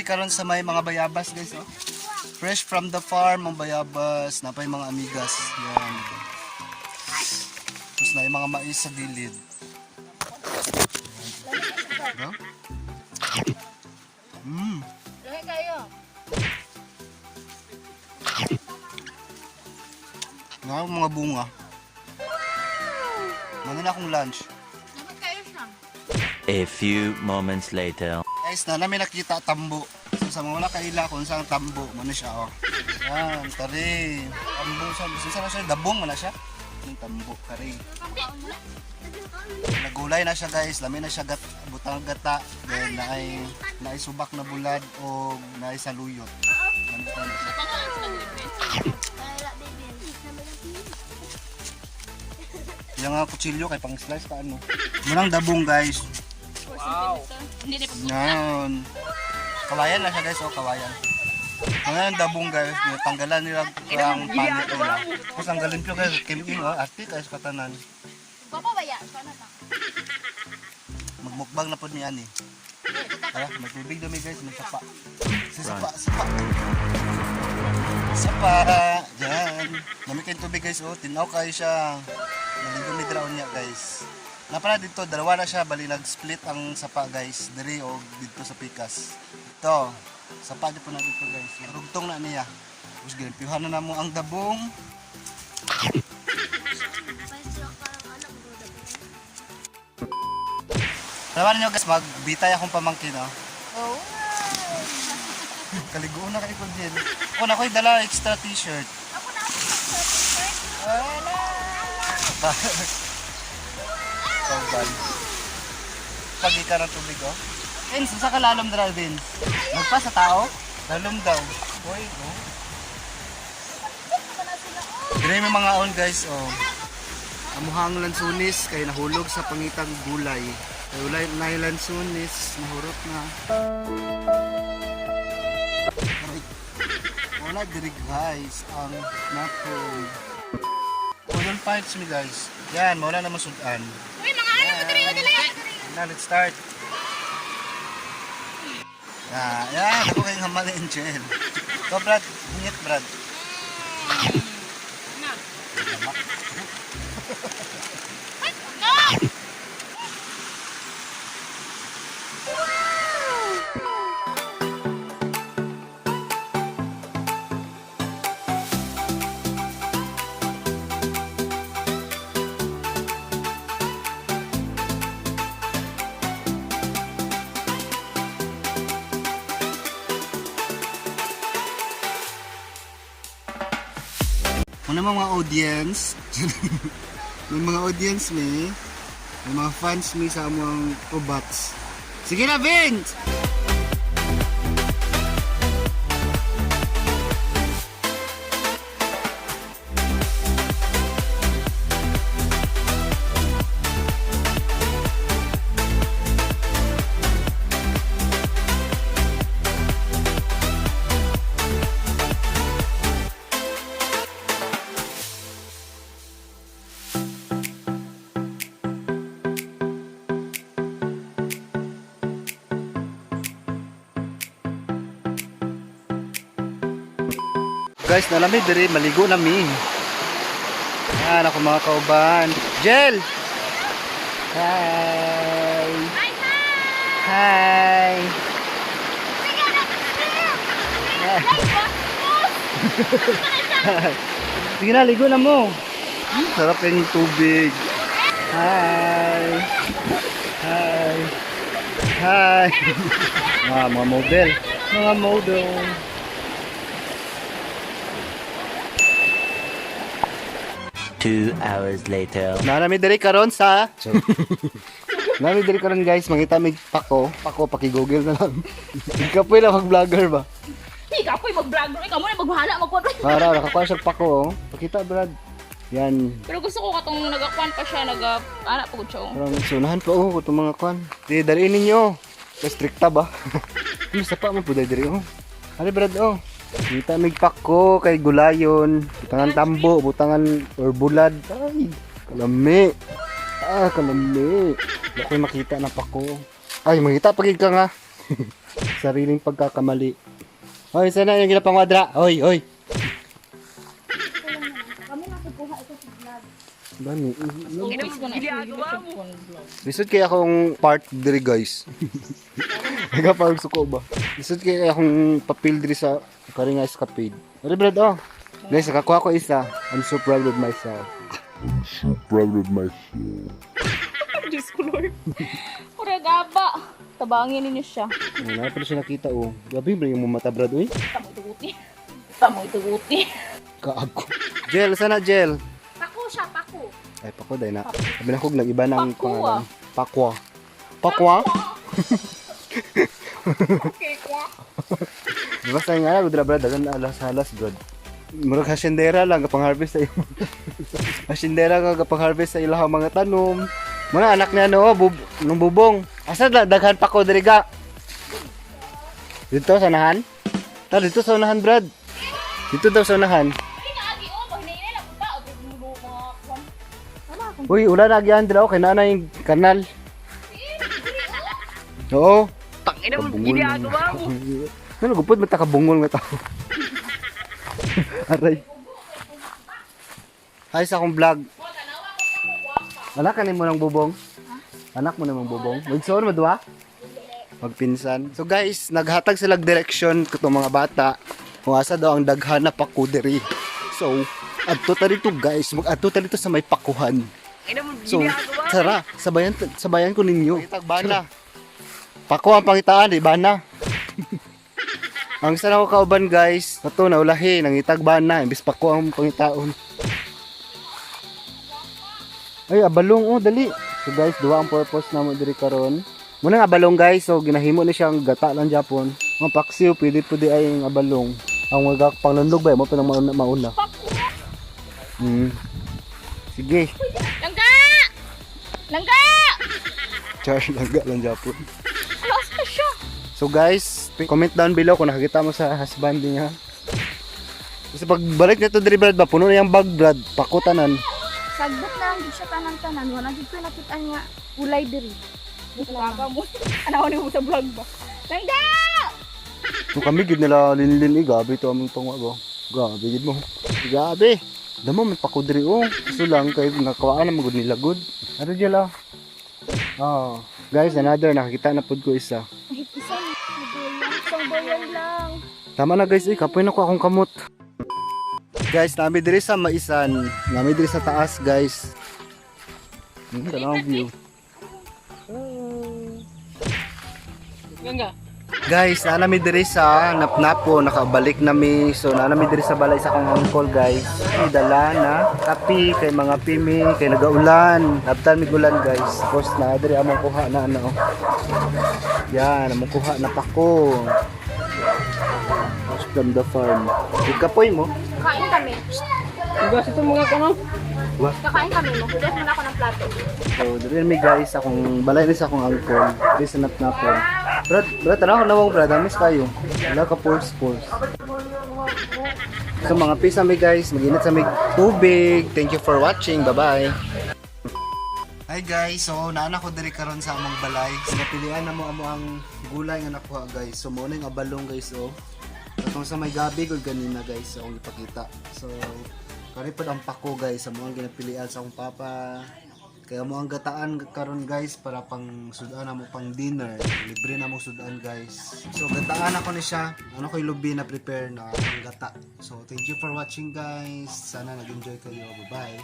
karon sa may mga bayabas, guys, oh. Fresh from the farm ang bayabas, napay mga amigas. Yan. Tapos na yung mga mais sa gilid. Yan. Diba? Lahi kayo. Nga mga bunga. Ano na akong lunch? Dapat kayo siya. A few moments later. Guys, na namin nakita tambo. So sa mga wala kaila kung saan tambo, mo na siya, oh. Yan, kari. Tambo siya, bisan saan na siya, dabong man na siya. Yung tambo, kari. Nagulay na siya, guys, lami na siya gat, butang gata, then naay naay subak na bulad o naay saluyot. Ganito na siya. Yung nga kutsilyo kay pang slice pa ano. Munang dabong, guys. Wow. Hindi na pag Yan. Kawayan na siya, guys, oh, kawayan. Mga ang dabong, guys, tanggalan nila ang panit nila. Tapos tanggalin ko, guys, kim in, oh, arte guys katanan. Papa ba yan? Paano na? Magmukbang na po ni ani. Tara, may tubig dumi, guys, may sapa. Si sapa, sapa. Sapa, yan. Dami kayong tubig, guys, oh, tinaw kayo siya. Naligo mi draon niya, guys. Napala dito, dalawa na siya, bali nag-split ang sapa, guys, diri o dito sa pikas. Ito, sapa di po na dito, guys. Rugtong na niya. Tapos ginampiyuhan na namo ang dabong. Tama ninyo, guys, magbitay akong pamangkin, oh. Oh. Kaliguan na kayo ko din. Ako na ako'y dala extra t-shirt. Ako na ako sa t-shirt. Kauban. Pagika ng tubig, oh. Vince, sa kalalom dra, Vince? Magpa sa tao? Lalom daw. Hoy, oh. Dire may mga on, guys, oh. Amuhang lansunis kay nahulog sa pangitang gulay. Kay ulay na lansunis, nahurot na. Aray. Wala diri, guys, ang napong. Udon fights me, guys. Yan, wala na masudan. Uy, mga anak ko diri, dili. Now, let's start. Ah, yan. Ako kayong hamal Angel. Go, Brad. Hingit, Brad. Na. Lamak. No! Muna mga audience. May mga audience may. May mga fans may sa among ubats. Sige na, Vince! Guys, nalami diri, maligo na mi. Yan ako mga kauban. Jel! Hi! Hi, Hi! hi! Sige na, ligo na mo. Sarap yung tubig. Hi! Hi! Hi! Mga model. Mga model. 2 hours later. Nanami diri karon sa Nami diri karon, guys, mangita mig pako, pako paki-google na lang. Ikapoy lang mag-vlogger ba? Ikaw po'y mag-vlogger. Ikaw mo na magbahala magkuwan. Para nakakuha siya pako oh. Pakita, Brad. Yan. Pero gusto ko katong nagakuan pa siya, naga ana pa gud siya. Oh. Parang sunahan pa oh itong mga kwan. Di dali ninyo. Restricta ba? Ano sa pa mo po diri oh. Ali, Brad, oh. Kita mig pako kay gulayon, butangan tambo, butangan or bulad. Ay, kalami. Ah, kalami. Wala ko'y makita na pako. Ay, makita pagid ka nga. Sariling pagkakamali. Hoy, sana yung ginapangwadra. Hoy, hoy. Kami na kukuha ito sa vlog. Bani. Always ko na siya vlog. Lisod kaya akong part diri, guys. Nagapag suko ba? Lisod kaya akong papel diri sa karinga escapade. Ari, brad, oh. Guys, nakakuha ko isa. I'm so proud of myself. Proud of myself. Diyos ko, Lord. Murag aba. Tabangin ninyo siya. Wala pa siya nakita, oh. Gabi ba yung mata, brad, uy? Tamo ituguti. Tamo ituguti. Kaago. Jel, sana Jel. Pako siya, pako. Ay, pako dahil na. Sabi na kog nag-iba ng Pakwa. pangalan. Pakwa. Pakwa? Okay, kwa. Di ba sa nga, brad, brad, dagan na alas halas, brad. Murag hasyendera lang kapang harvest sa imo. Hasyendera ka kapang harvest sa ilahang mga tanom. Mga anak niya no, nung bubong. Asa daghan pa ko diri ga? Dito sa unahan? Ta dito sa unahan, brad. Dito daw sa unahan. Ay, naagi, oh. Pag hinahinay lang punta. Agad mo mga kwan. Uy, ula na agyan dira okay na na yung kanal. Oo. Tangina mo, Kabungol ginagawa mo. Ano gupod mata kabungol nga tao. Aray. Hi sa akong vlog. Anak ka nimo ng bubong? Anak mo namang bubong? Magsuon mo duha? Magpinsan. So guys, naghatag sila direction katong mga bata kung asa daw ang daghan na pako diri. So, adto ta dito, guys, mag-adto ta dito sa may pakuhan. Tangina mo, So, ginagawa mo. tara, sabayan sabayan ko ninyo. Bana. Pako ang pangitaan, di bana. Ang isa na ko kauban, guys, kato na ulahi nangitag bana imbis pako ang pangitaon. Ay, abalong, oh, dali. So guys, duha ang purpose namo diri karon. Muna nga abalong, guys, so ginahimo ni siyang gata lang Japon. Mga paksiw pwede pwede ay ang abalong. Ang mga panglundog ba mo pa nang mauna. Mauna. Sige. Langga! Langga! Char langga lang Japon. Close na siya. So guys, comment down below kung nakakita mo sa husband niya. Kasi pagbalik nito diri, brad ba, puno na yung bag, brad, pakutanan. Sagbot na lang gid siya tanan-tanan. Wala gid ko nakita nga ulay diri. Bulaga mo. Ano ni mo sa vlog ba? Langga! So kami gid nila linlin eh, gabi to among pangwa ba. Gabi gid mo. Gabi. Damo may pako diri oh. Gusto lang kay nakawaan na magud nila good. Ano dyan ah? Oh. Guys, another nakakita na pud ko isa. Ay, isang buyan, isang buyan lang. Tama na, guys, eh, kapoy na ko akong kamot. Guys, nami diri sa maisan. Nami diri sa taas, guys. Tanawang view. Ganga. Guys, naa nami diri sa Napnapo, nakabalik nami. So naa nami diri sa balay sa akong uncle, guys. May dala na kapi kay mga pimi, kay nagaulan. Nabtan mig ulan, guys. Tapos naa diri among kuha na ano. Yan, among kuha na pako. From the farm. Ikapoy mo. Kain kami. Gas ito mga kuno. Kakain kami mo. Hugas muna ako ng plato. So, diri mi, guys, akong balay ni sa akong uncle. Diri sa Napnapo. Brad, brad, tanaw ko nawong, brad, amis kayo. Wala ka pulse pulse. So mga peace mi, guys, maginit sa mig tubig. Thank you for watching. Bye-bye. Hi guys, so naana ko diri karon sa among balay. So, napilian na mo amo ang gulay nga nakuha, guys. So mo na yung abalong, guys, oh. Katong sa may gabi gud ganina, guys, so akong ipakita. So kani pod ang pako, guys, amo ang ginapilian sa akong papa. Kaya mo ang gataan karon, guys, para pang sudan mo pang dinner. Libre na mo sudan, guys. So gataan ako ni siya. Ano koy lubi na prepare na ang gata. So thank you for watching, guys. Sana nag-enjoy kayo. Bye-bye.